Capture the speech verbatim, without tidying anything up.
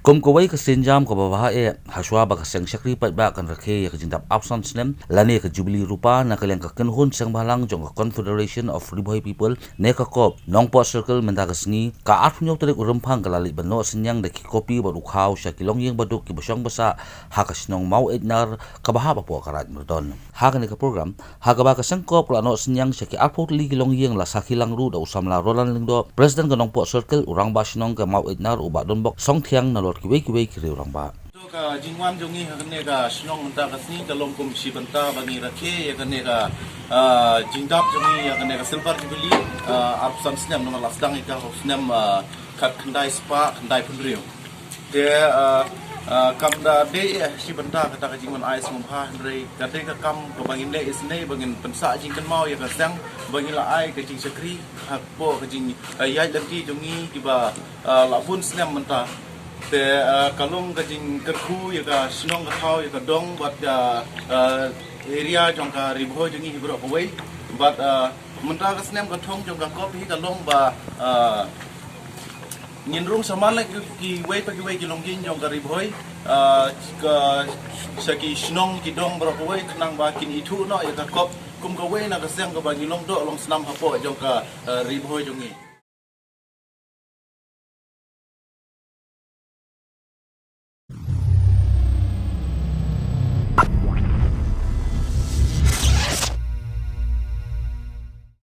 Kum kawei ka sienjam kaba bha eh, hashwa ba ka seng shakri paidbah kan rakhe ïa ka jingdap arphew san snem lane ka Jubilee Rupa na ka liang ka kynhun sengbhalang jong ka Confederation of Ri Bhoi People ne ka CoRP, Nongpoh Circle, mynta ka sngi ka arphew hynñiew tarik u Rymphang ka la leit ban noh synñiang da ki kopi bad u khaw sha ki longïing baduk kiba shong basah ha ka shnong Mawieitnar kaba hap hapoh ka Raid Myrdon. Ha kane ka program ha kaba ka seng CoRP ka la noh synñiang sha ki arphew tylli ki longïing, la sakhi lang ruh da u samla Roland Lyngdoh, President ka Nongpoh Circle, u Rangbah Shnong ka Mawieitnar u Bah Donbok Songthiang, nalor kiwei kiwei ki riew rangbah. To, ka jingwan jong ngi ha kane ka shnong mynta ka sngi ka long kum shi bynta ba ngi rakhe ïa kane ka, ah, jingdap jong ngi ïa kane ka Silver Jubilee, ah, arphew san snem, namar la sdang ïa ka ha u snem, ah, khatkhyndai spah khyndaiphew hynriew. Te, ah, ah, kam da dei, eh, shi bynta kata ka jingwan ai sngewbha, hynrei ka dei ka kam kaba ngin leh isynei ba ngin pynsah jingkynmaw ïa ka seng ba ngi la ai ka jingshakri hapoh ka jing, ah, ïaid lynti jong ngi kiba, ah, la bun snem mynta. Te, ah, ka long ka jingkyrkhu ïa ka shnong ka thaw ïa ka dong bad ka, ah, area jong ka Ri Bhoi jong ngi hi baroh kawei. Bad, ah, mynta ka snem ka thong jong ka CoRP hi ka long ba, ah, ngin rung samla ki, kiwei pa kiwei ki longïing jong ka Ri Bhoi, ah, ka, sha ki shnong ki dong baroh kawei khnang ba kin ithuh noh ïa ka CoRP kum kawei na ka seng kaba ngi long doh long snam hapoh jong ka, ah, Ri Bhoi jong ngi.